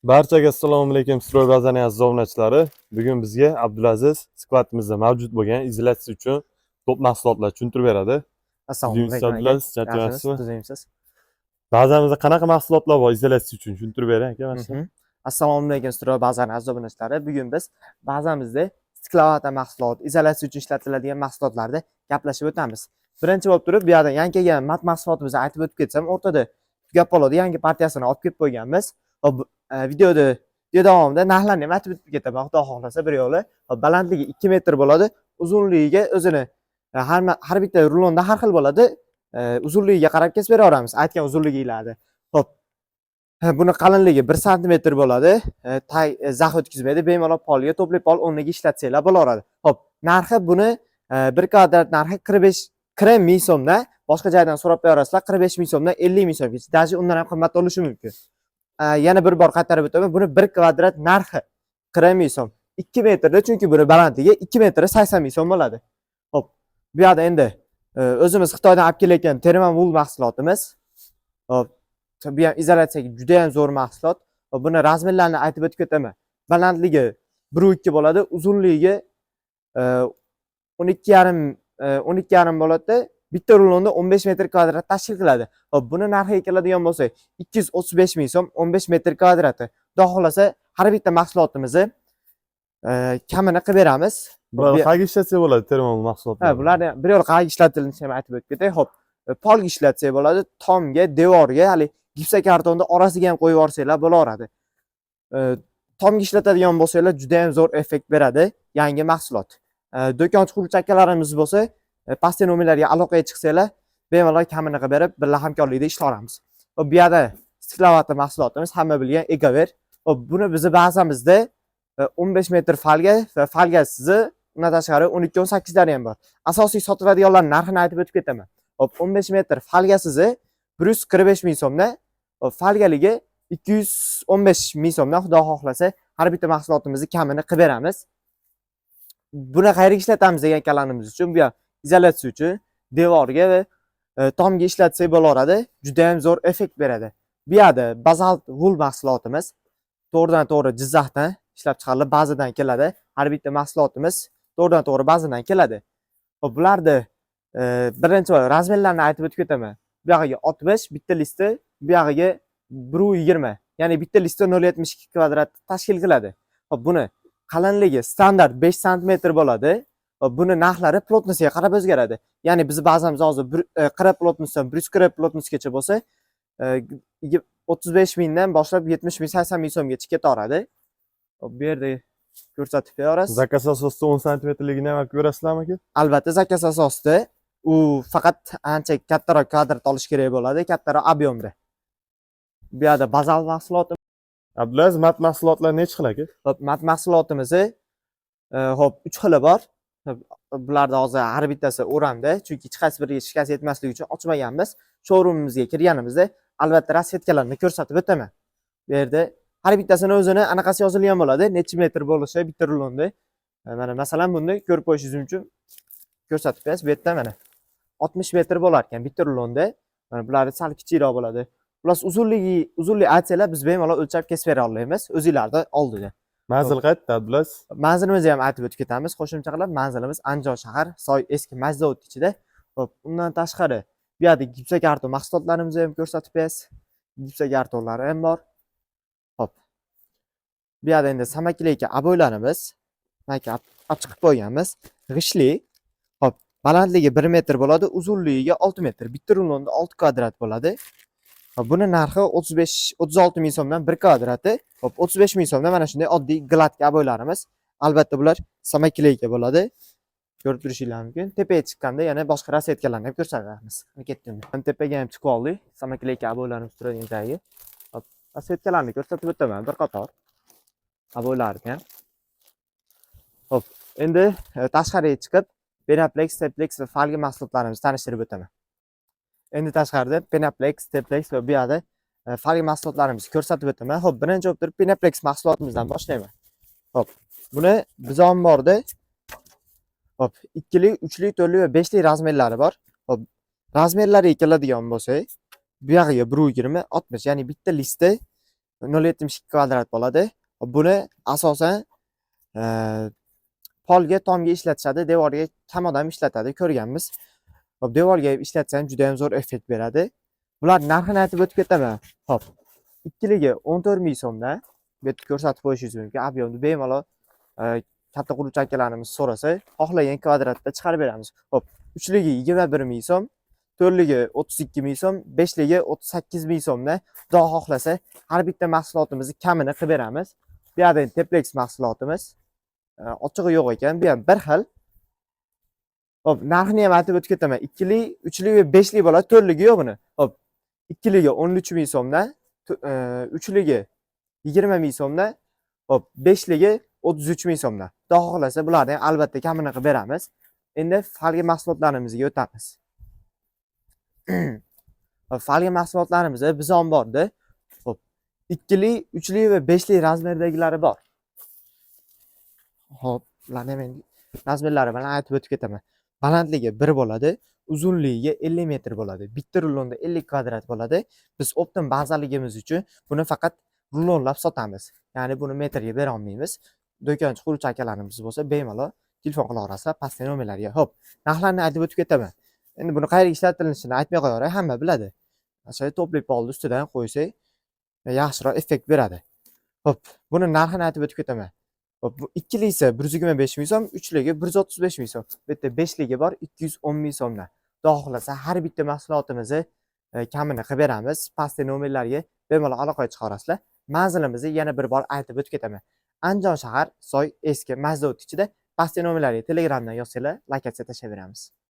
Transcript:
Barchaga assalomu alaykum, Stroy bazaning aziz obunachilari. Bugun bizga Abdulaziz skladimizda mavjud bo'lgan izolyatsiya uchun top mahsulotlar tushuntirib beradi. Assalomu Tuzukmisiz, alaykum, aka. Abdulaziz, charchamayapsizmi? Yaxshimisiz, tuzukmisiz? Bazamizda qanaqa mahsulotlar bor izolyatsiya uchun, tushuntirib bering, aka, mana shu. Assalomu alaykum, Stroy bazaning aziz obunachilari. Bugun biz bazamizda steklovata mahsulot, izolyatsiya uchun ishlatiladigan mahsulotlarni gaplashib o'tamiz. Birinchi bo'lib turib, bu yerdan yangi kelgan mat mahsulotimizni aytib o'tib ketsam, o'rtada tugab qoladi, yangi partiyasini olib kelib qo'yganmiz. Hop, video davomida narxlarni ham aytib o'tib ketaman, xudo xohlasa bir yo'li. Hop, balandligi 2 metr bo'ladi, uzunligiga o'zini har bitta rulonda har xil bo'ladi. Uzunligiga qarab kesib beraveramiz, aytgan uzunliginglarni. Hop. Buni qalinligi 1 santimetr bo'ladi. Tay zax o'tkazmaydi. Bemalol polga, topli pol o'rniga ishlatsanglar bo'laveradi. Hop, narxi buni 1 kvadrat narxi 45 40 ming so'mdan, boshqa joydan so'rab beraverasizlar, 45 ming so'mdan 50 ming so'mgacha, даже undan ham qimmat bo'lishi mumkin. Yana bir bor qaytarib o'taman, buni 1 kvadrat narxi 40 ming so'm. 2 metrda, chunki buni balandligi 2 metr 80 ming so'm bo'ladi. Hop, bu yoqda endi o'zimiz Xitoydan olib kelayotgan termavul mahsulotimiz. Hop, bu ham izolyatsiyaga juda ham zo'r mahsulot. Hop, buni razmerlarini aytib o'tib ketaman. Balandligi 1.2 bo'ladi, uzunligi 12,5, 12,5 bo'ladi. Bitta rulonda 15 metr kvadrat tashkil qiladi. Hop, buni narxiga keladigan bo'lsak, 235 ming so'm 15 metr kvadrati. Xudo xohlasa, har bitta mahsulotimizni kamini qilib beramiz. Bularni qayerga ishlatsa bo'ladi, termol mahsulotlar? Ha, bularni bir yo'l qayerga ishlatilishini ham aytib o'tib ketay. Hop, polga ishlatsak bo'ladi, tomga, devorga, hali gipsokartonni orasiga ham qo'yib yuborsanglar bo'laveradi. Tomga ishlatadigan bo'lsanglar, juda ham zo'r effekt beradi yangi mahsulot. Do'konchi quruvchi akalarimiz bo'lsa, pastki nomerlarga aloqaga chiqsanglar, bemalol kamini qilib berib, birga hamkorlikda ishlayveramiz. Hop, bu yerda steklovata mahsulotimiz, hamma bilgan Ecover. Hop, buni bizni bazamizda 15 metr folga va folgasizi, undan tashqari 12 18lari ham bor. Asosiy sotiladiganlar narxini aytib o'tib ketaman. Hop, 15 metr folgasizi 145 ming so'mdan, hop, folgaligi 215 ming so'mdan, xudo xohlasa, har bitta mahsulotimizni kamini qilib beramiz. Buni qayerga ishlatamiz degan kalanimiz uchun bu ham izolyatsiya uchun devorga va tomga ishlatsak bo'laveradi. Juda ham zo'r effekt beradi. Bu yerda bazalt wool mahsulotimiz to'g'ridan to'g'ri Jizzaxdan ishlab chiqarilib, bazadan keladi. Har bitta mahsulotimiz to'g'ridan to'g'ri bazadan keladi. Hop, bularni birinchi bor razmerlarini aytib o'tib ketaman. Bu yog'iga 60 bitta listi, bu yog'iga 1.20, ya'ni bitta listi 0.72 kvadrat tashkil qiladi. Hop, buni qalinligi standart 5 santimetr bo'ladi. Hop, buni narxlari плотность iga qarab o'zgaradi. Ya'ni bizni bazamiz hozir 40 плотность dan 140 плотность gacha bo'lsa, 35 mingdan boshlab 70 ming, 80 ming so'mgacha ketaveradi. Hop, bu yerda ko'rsatib beramiz. Zakaz asosida 10 santimetrligini ham olib berasizlarmi, aka? Albatta, zakaz asosida, u faqat ancha kattaroq kvadrat olish kerak bo'ladi, kattaroq объем da. Bu yerda bazalt mahsuloti. Abdulaziz, mat mahsulotlar nechi xil, aka? Hop, mat mahsulotimizni hop, 3 xili bor. Hop, bularda hozir har bittasi o'ramda, chunki hech qaysi biriga shikast yetmasligi uchun ochmaganmiz. Showroomimizga kirganimizda albatta расцветка larni ko'rsatib o'taman. Bu yerda har bittasini o'zini anaqasi yozilgan bo'ladi, necha metr bo'lishi bitta rulonda. Mana, masalan, buni ko'rib qo'yishingiz mumkin. Ko'rsatib berasiz. Bu yerda mana 60 metr bo'lar ekan bitta rulonda. Mana bularni sal kichikroq bo'ladi. Xullas, uzunlik aytsanglar, biz bemalol o'lchab kesib bera olamiz o'zinglarni oldida. Manzil qayerda, Abdulaziz? Manzilimizni ham aytib o'tib ketamiz. Qo'shimcha qilib, manzilimiz Andijon shahar, Soy eski mach zavod ichida. Hop, undan tashqari bu yerda gipsokarton mahsulotlarimizni ham ko'rsatib berasiz. Gipsokartonlari ham bor. Hop. Bu yerda endi самоклейка обой larimiz. Mana olib chiqib qo'yganmiz. G'ishtli. Hop, balandligi 1 metr bo'ladi, uzunligiga 6 metr. Bitta rulonda 6 kvadrat bo'ladi. Hop, buni narxi 35 36 ming so'mdan 1 kvadrati. Hop, 35 ming so'mdan mana shunday oddiy гладкий обой larimiz. Albatta, bular самоклейка bo'ladi. Ko'rib turishinglar mumkin. Tepaga chiqqanda yana boshqa расцветка larni ham ko'rsatamiz. Mana, ketdim. Tepaga ham chiqib oldik. Самоклейка обой larimiz turadigan joyiga. Hop, расцветка larni ko'rsatib o'taman bir qator. Обой larni ham. Hop, endi tashqariga chiqib Penaplex, Teplex va folga mahsulotlarimizni tanishtirib o'taman. Endi tashqarida Penaplex, Teplex va bu yerda folga mahsulotlarimizni ko'rsatib o'taman. Hop, birinchi bo'lib turib Penaplex mahsulotimizdan boshlayman. Hop, buni biz omborda, hop, ikkili, uchli, to'rtli va beshli razmerlari bor. Hop, razmerlariga keladigan bo'lsak, bu yog'iga 1.20, 60, ya'ni bitta listda 0,72 kvadrat bo'ladi. Buni asosan polga, tomga ishlatishadi, devorga kam odam ishlatadi, ko'rganmiz. Xo'p, devorga ishlatsa ham juda ham zo'r effekt beradi. Bular narxini aytib o'tib ketaman. Xo'p, ikkiligi 14 ming so'mdan. Bu yerda ko'rsatib qo'yishingiz mumkin. Объем ni bemalol katta quruvchi akalarimiz so'rasa, xohlagan kvadratda chiqarib beramiz. Xo'p, uchligi 21 ming so'm, to'rtligi 32 ming so'm, beshligi 38 ming so'mdan. Xudo xohlasa, har bitta mahsulotimizni kamini qilib beramiz. Bu yerda endi Teplex mahsulotimiz. Ochig'i yo'q ekan, bu ham bir xil. Xo'p, narxini ham aytib o'tib ketaman. Ikkili, uchli va beshli bo'ladi, to'rtligi yo'q buni. Xo'p, ikkiligi 13 ming so'mdan, uchligi 20 ming so'mdan, xo'p, beshligi 33 ming so'mdan. Xudo xohlasa, bularni ham albatta kamini qilib beramiz. Endi folga mahsulotlarimizga o'tamiz. Xo'p, folga mahsulotlarimizda biz omborda, xo'p, ikkili, uchli va beshli razmerdagilari bor. Xo'p, ularni ham endi razmerlari bilan aytib o'tib ketaman. Balandligi 1 bo'ladi, uzunligi 50 metr bo'ladi. Bitta rulonda 50 kvadrat bo'ladi. Biz оптом bazaligimiz uchun buni faqat rulonlab sotamiz. Ya'ni buni metrga bera olmaymiz. Do'konchi quruvchi akalarimiz bo'lsa, bemalol telefon qila olasizlar pastki nomerlarga. Xo'p, narxlarni aytib o'tib ketaman. Endi buni qayerga ishlatilishini aytmay qo'yaveray, hamma biladi. Masalan, тёплый polni ustidan qo'ysak, yaxshiroq effekt beradi. Xo'p, buni narxini aytib o'tib ketaman. Xo'p, bu ikkilisi 125 ming so'm, uchligi 135 ming so'm. Bu yerda beshligi bor 210 ming so'mdan. Xudo xohlasa, har bitta mahsulotimizni kamini qilib beramiz. Pastki nomerlarga bemalol aloqaga chiqa. Manzilimizni yana bir bor aytib o'tib ketaman. Andijon shahar, soy eski Mazda ichida. Pastki nomerlarga Telegramdan yozsanglar, lokatsiya tashlab beramiz.